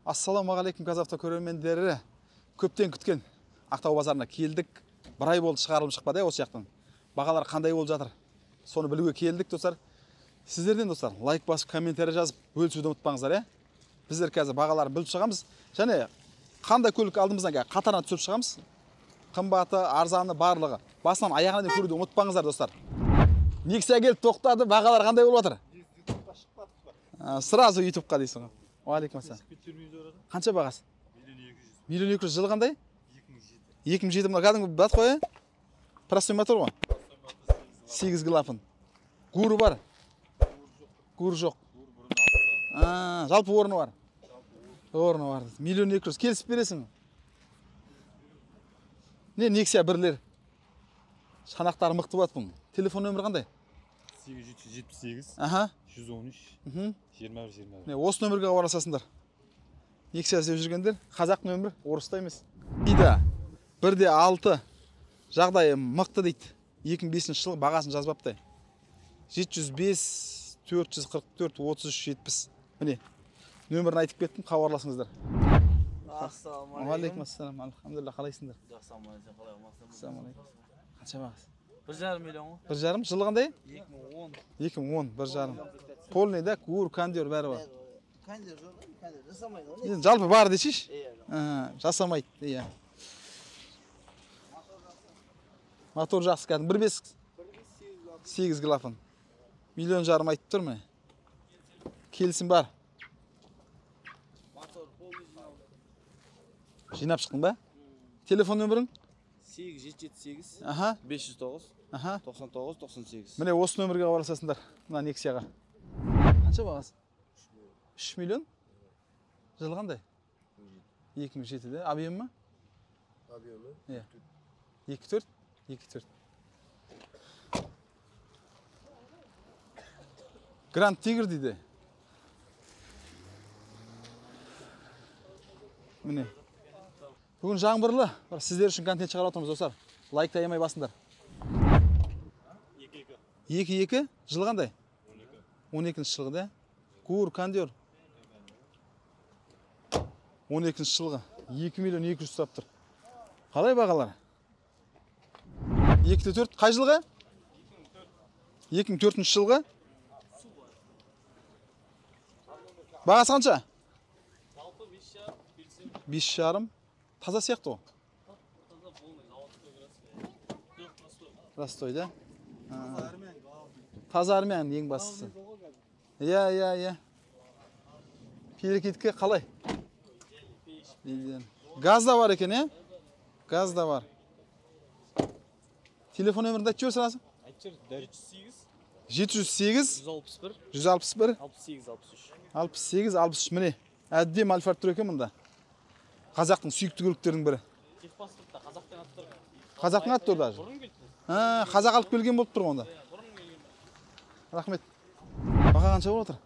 Ассалаумағалейкум, ҚазАвто көрермендері. Көптен күткен Ақтау базарына келдік. Бір ай болды шығарылым шықпады осы жақтан. Бағалар қандай болып жатыр? Соны білуге келдік, достар. Сіздерден, достар, лайк басып, комментарий жазып, бөлісуді ұмытпаңыздар, иә? Біздер қазір бағаларын біліп шығамыз. Және қандай көлік алдымыздан қазір қатарына түсіріп шығамыз. Қымбаты, арзаны, барлығы. Басынан аяғына дейін көруді ұмытпаңыздар, достар. Нексия келіп тоқтады, бағалар қандай болып жатыр? Сразу ютубқа дейсің ғой. Уағалейкум ассалам. Қанша бағасы? 1 200 000. 1 200 000. Жылы қандай? 2007. 2007 мына кәдімгі бат қой, простой мотор ғой. 8 клапан. Гуру бар? Гуру жоқ. Жалпы орны бар. Орны бар. 1 200 000. Келісіп бересің. Не, Нексия бірлер. Шанақтары мықты болады бұның. Телефон нөмірі қандай? 878. Аха. 113. 21 21. Не, осы нөмірге хабарласасыңдар. Нексия іздеп жүргендер, қазақ нөмір, орыста емес. Дейді. 1,6 жағдайы мықты дейді. 2005 жылғы бағасын жазбапты. 705 444 33 70. Міне, нөмірін айтып кеттім, хабарласыңыздар. Ассалаумағалейкум. Уағалейкум ассалам. Альхамдулилла, қалайсыңдар? Жақсы, аман есен, қалай амансың? Ассалаумағалейкум. Қанша бағасы? 1,5 миллион ғой. 1,5, жылы қандай? 2010. 2010, 1,5. Полный да, гур, кондер бәрі бар. Кондер жоқ, кондер жасамайды ғой. Енді жалпы бар десейші? Иә. Жасамайды, иә. Мотор жақсы кәдімгі. 1,5 8 клапан. 1,5 миллион айтып тұр міне. Келісім бар. Мотор полный жиналды. Жинап шықтың ба? Телефон нөмірің? 878. Аха. 509. Аха. 99 98. Міне осы нөмірге хабарласасыңдар, мына Нексияға. Қанша бағасы? 3 миллион? Жылы қандай? 2007-де. Объемы? Объемы? Иә. 2,4? 2,4. Гранд Тигр дейді. Міне. Бүгін жаңбырлы, бірақ сіздер үшін контент шығарып отырмыз, достар. Лайкты аямай басыңдар. 2,2. 2,2. Жылы қандай? 12. 12 жылғы да. Гур, кондер. 12 жылғы. 2 200 000 ұстап тұр. Қалай бағалар? 2,4. Қай жылғы? 2004 жылғы. Бағасы қанша? Жалпы 5,5. 5,5. Таза сияқты ғой. Таза полный заводской краска. Жоқ, простой. Простой, да? Таза армян ең бастысы. Иә, иә, иә. Перекетке қалай? Газ да бар екен, иә? Газ да бар. Телефон нөмірін айтып жіберсең сразу. Айтып жібер, 708. 708. 161. 161. 68 63. 68 63. Міне, әдемі Альфард тұр екен мұнда. Қазақтың сүйікті көліктерінің бірі. Техпаспортта қазақтың аты тұр. Қазақтың аты тұр даже. Бұрын келді. Қазақ алып келген болып тұр онда. Бұрын келген. Рахмет. Баға қанша болып отыр?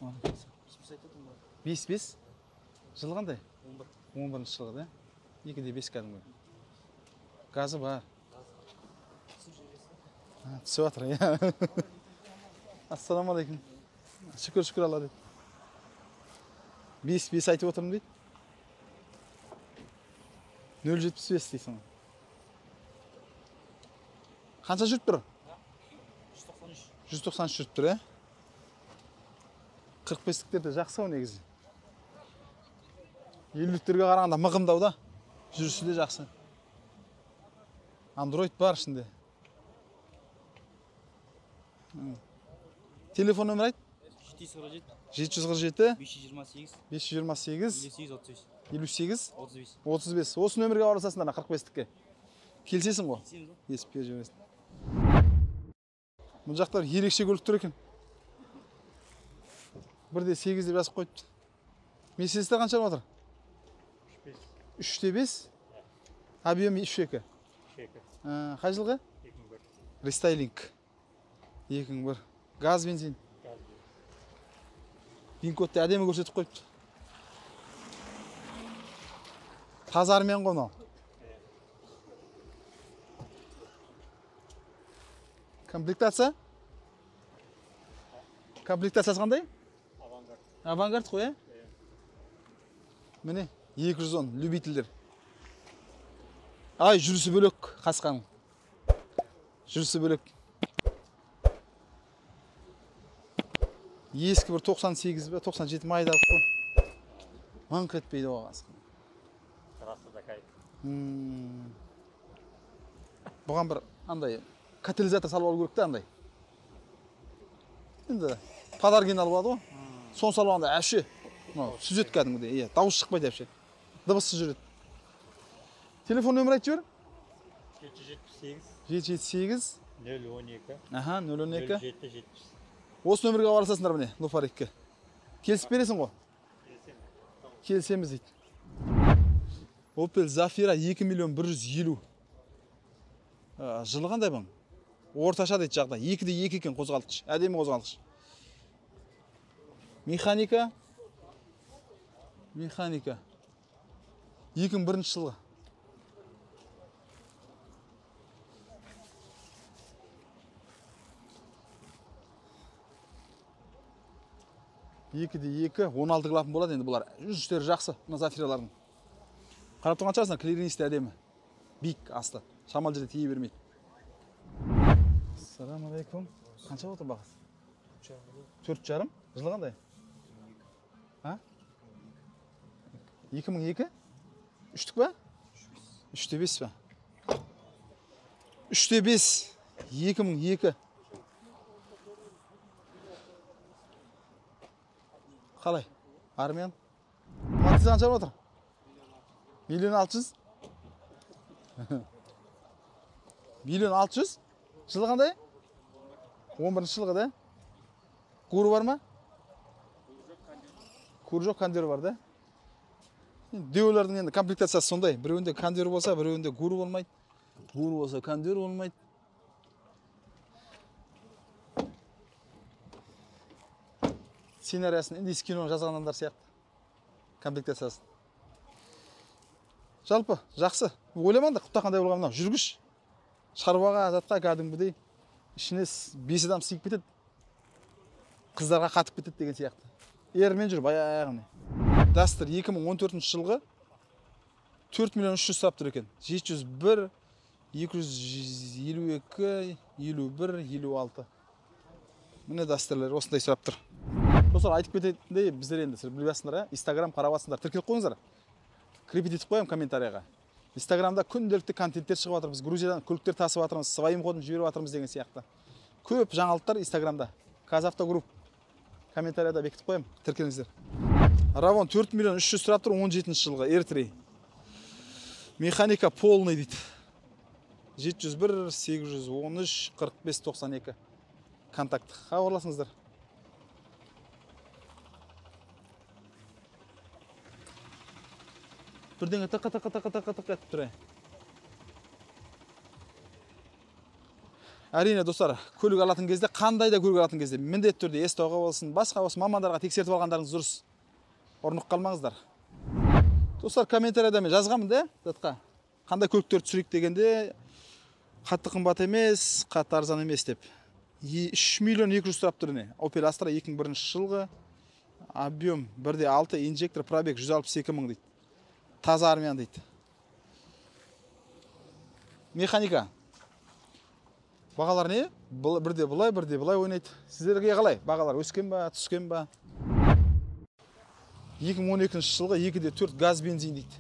5,5. 5,5. Жылы қандай? 11. 11 жылғы да? 2,5 кәдімгі. Газы бар. Түсіп жатыр, иә. Ассалаумағалейкум. Шүкір, шүкір Алла дейді. 5,5 айтып отырмын дейді. 0,75 дейсің. Қанша жүріп тұр? 193. 193 жүріп тұр, ә? 45-тіктер де жақсы ау негізі. 50-ліктерге қарағанда мығымдау да. Жүрісі де жақсы. Андроид бар ішінде. Телефон нөмірі айт? 747. 747. 528. 528. 58 35. 58. 35. 35. Осы нөмірге хабарласасыңдар, ана 45-тікке. Келісесің ғой? Келісеміз ғой. Есіп беріп жібересің. Бұл жақта бір ерекше көлік тұр екен. 1,8 деп жазып қойыпты. Мерседестер қанша болып жатыр? 3,5. Объемы 3,2. 3,2. Қай жылғы? 2001. Рестайлинг. 2001. Газ, бензин. Газ. Вин-кодты әдемі көрсетіп қойыпты. Таза армян ғой мынау. Комплектация? Комплектациясы қандай? Авангард. Авангард қой, ә? Міне 210 любительдер. Ай, жүрісі бөлек қасқаның. Жүрісі бөлек. Ескі бір 98 бе, 97 майда қой. Маңқ етпейді ғой қасқа. Трассада кайф. Бұған бір андай катализатор салып алу керек та андай. Енді подаркені алып алады ғой. Соны салып алғанда әше мынау сүзеді кәдімгідей. Иә, дауыс шықпайды әше. Дыбыссыз жүреді. Телефон нөмірі айтып жібер. 778 778 012. Аха, 012 07 70. Осы нөмірге хабарласасыңдар міне, Луфарикке. Келісіп бересің ғой? Келісеміз дейді. Opel Zafira 2 миллион 150. Жылы қандай бұның? Орташа дейді жағдай. 2-де 2 екен қозғалтқыш. Әдемі қозғалтқыш. Механика. Механика. 2001 жылғы. Екі де екі, 16 клапан болады енді бұлар. Жүрістері жақсы, мына Зафиралардың. Қарап тұрған шығарсыңдар, клиренсі де әдемі. Биік асты. Шамал жерде тие бермейді. Ассаламу алейкум. Қанша отыр бағасы? 4,5. Жылы қандай? А? 2002? Үштік па? 3,5 па? 3,5. 2002. Қалай? Армян? Матиз қанша отыр? 1 600 000? 1 600 000? Жылы қандай? 11 жылғы да? Куры бар ма? Куры жоқ, кондер бар да? Деулердің енді комплектациясы сондай. Біреуінде кондер болса, біреуінде гуру болмайды. Гуру болса, кондер болмайды. Сценариясын индийский кино жазған адамдар сияқты. Комплектациясын. Жалпы жақсы. Ойламаңдар, құтта қандай болған мынау. Жүргіш. Шаруаға, затқа кәдімгідей ішіне 5 адам сыйып кетеді. Қыздарға қатып кетеді деген сияқты. Ермен жүр баяғыне. Дастер 2014 жылғы 4 миллион 300 сұрап тұр екен. 701 252 51 56. Міне Дастерлер осындай сұрап тұр. Достар, айтып кететіндей, біздер енді сіздер біліп жатсыңдар, Инстаграм қарап жатсыңдар, тіркеліп қойыңыздар. Крепить етіп қоямын комментарияға. Инстаграмда күнделікті контенттер шығып жатыр. Біз Грузиядан көліктер тасып жатырмыз, своим ходом жіберіп жатырмыз деген сияқты. Көп жаңалықтар Инстаграмда. Казавтогрупп комментарияда бекітіп қоямын, тіркеліңіздер. Равон 4 миллион 300 сұрап тұр, 17 жылғы R3. Механика полный дейді. 701 813 45 92. Контакт. Хабарласыңыздар. Бірдеңе тықы тықы тықы тықы тықы етіп тұр. Әрине достар, көлік алатын кезде, қандай да көлік алатын кезде міндетті түрде СТО-ға болсын, басқа болсын мамандарға тексертіп алғандарыңыз дұрыс. Орнық қалмаңыздар. Достар, комментарияда мен жазғанмын да, затқа. Қандай көліктер түсірейік дегенде, қатты қымбат емес, қатты арзан емес деп. 3 миллион 200 сұрап тұр не. Opel Astra 2001 жылғы, объем 1,6, инжектор, пробег 162 мың дейді. Таза армян дейді. Механика. Бағалар не? Бірде былай, бірде былай ойнайды. Сіздерге қалай? Бағалар өскен ба, түскен ба? 2012 жылғы 2,4 газ бензин дейді.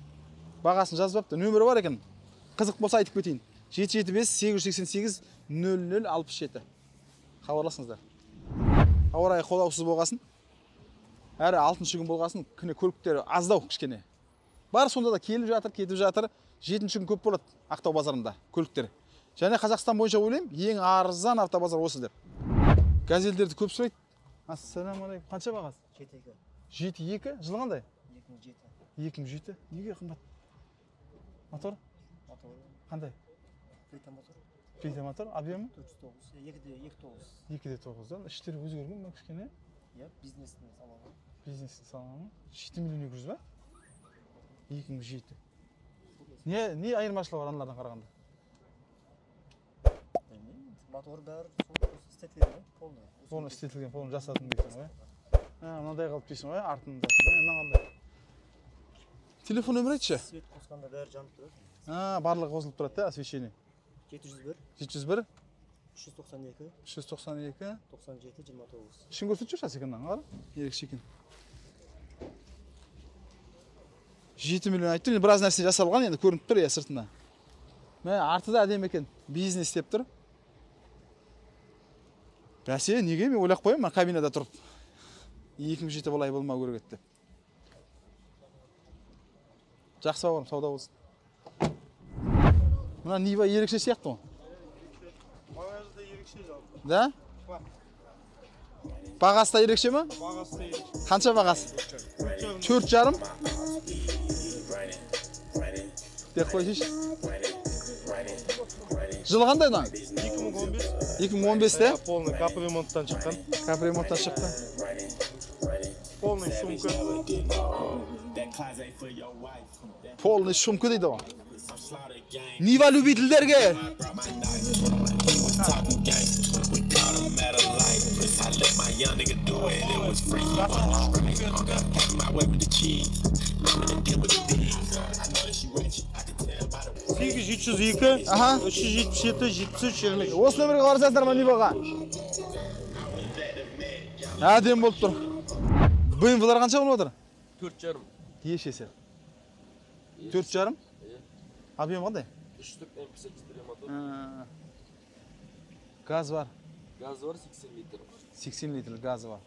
Бағасын жазбапты. Нөмірі бар екен. Қызық болса айтып кетейін. 775 888 0067. Хабарласыңыздар. Ауа райы қолаусыз болғасын, әрі 6-шы күн болғасын, күні көліктері аздау кішкене. Бар сонда да келіп жатыр, кетіп жатыр. 7-ші күн көп болады Ақтау базарында көліктер. Және Қазақстан бойынша ойлаймын, ең арзан автобазар осы деп. Газельдерді көп сұрайды. Ассаламу алейкум. Қанша бағасы? 7,2. 7,2. Жылы қандай? 2007. 2007. Неге қымбат? Мотор? Мотор. Қандай? Плита мотор. Плита мотор, объемы? 409. 2,9. 2,9-дан. Іштері өзгерген ме кішкене? Иә, бизнестің салоны. Бизнестің салоны. 7 миллион 200 ба? 2007. Не айырмашылығы бар аналардан қарағанда? Білмеймін. Мотор бәрі сол істетілген, полный. Полный істетілген, полный жасадым дейсің ғой. Мынадай қалып дейсің ғой, артында. Мына қандай? Телефон нөмірі айтшы. Свет қосқанда бәрі жанып тұрады. А, барлығы қосылып тұрады да, освещение. 701 701 392 392 97 29. Ішін көрсетші асекеннен, қара. Ерекше екен. 7 миллион айтты. Енді біраз нәрсе жасалған, енді көрініп тұр, иә, сыртында. Мә, арты да әдемі екен. Бизнес деп тұр. Бәсе, неге мен ойлап қоямын, кабинада тұрып. 2007 былай болмау керек еді деп. Жақсы бауырым, сауда болсын. Мына Нива ерекше сияқты ғой. Багажы да ерекше жалпы. Да? Бағасы да ерекше ме? Бағасы да ерекше. Қанша бағасы? 4,5? Деп қойсайшы. Жылы қандай мынаның? 2015. 2015-те? Полный капремонттан шыққан. Капремонттан шықты. Полный шумка. Полный шумка дейді ғой. Нива любительдерге. Сегіз жеті жүз екі, Аха. 377, 73, 23. Осы нөмірге барсаңыздар ма Ниваға? Әдемі болып тұр. BMW-лар қанша болып отыр? 4,5. Ешесі. 4,5? Объем қандай? 3-лік MP4 мотор. Газ бар. Газы бар 80 литр. 80 литр газы бар.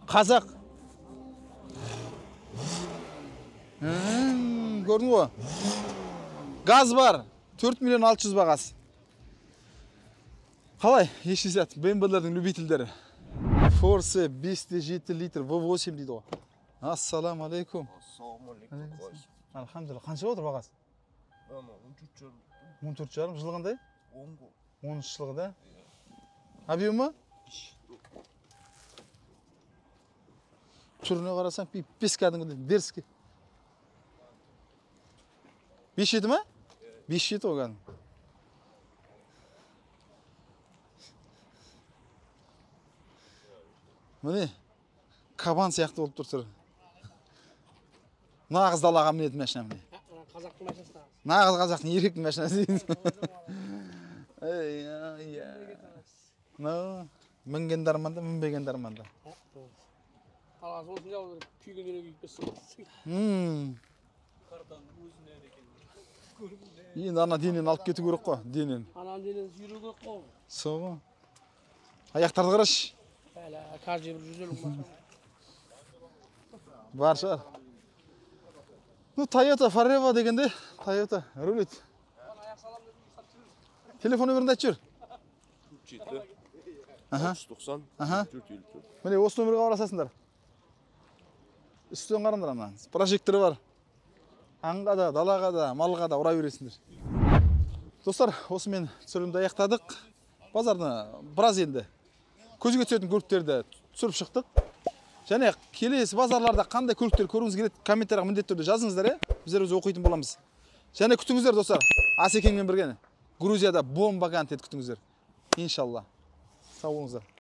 Қазақ. Көрдің ғой? Газ бар. 4 миллион 600 бағасы. Қалай? Ешесет. BMW-лердің любительдері. Force 5,7 литр V8 дейді ғой. Ассаламу алейкум. Ассалаумағалейкум. Алхамдулилла. Қанша отыр бағасы? 14,5. 14,5. Жылы қандай? 10 ғой. 10 жылғы да? Объемы? Түріне қарасаң, пипес кәдімгідей дерзкий. 5,7 ма? 5,7 ғой кәдімгі. Міне, кабан сияқты болып тұр түрі. Нағыз далаға мінетін машина міне. Қазақтың машинасы нағыз. Нағыз қазақтың еркектің машинасы дейміз. Ей, ай, ай. Мінген де арманда, мінбеген де арманда. Алғасы осындай алу керек, күйген дене күйіп кетсін. Енді ана денені алып кету керек қой, денені. Ананың денені сүйреу керек қой. Сол ғой. Аяқтарды қарашы. Әлі, каждый бір 150 машина. Бар шығар. Ну, Toyota Forever дегенде, Toyota рулит. Телефон нөміріңді айтып жібер. 7 Аха. 690 Аха. 454. Міне осы нөмірге хабарласасыңдар. Үстінен қараңдар ана. Прожекторы бар. Аңға да, далаға да, малға да ұра бересіңдер. Достар, осымен түсірілімді аяқтадық. Базарды біраз енді көзге түсетін көліктерді түсіріп шықтық. Және келесі базарларда қандай көліктер көргіңіз келеді, комментарияға міндетті түрде жазыңыздар, е? Біздер өзі оқитын боламыз. Және күтіңіздер, достар. Асекеңмен бірге Грузияда бомба контент күтіңіздер. Иншалла. Сау болыңыздар.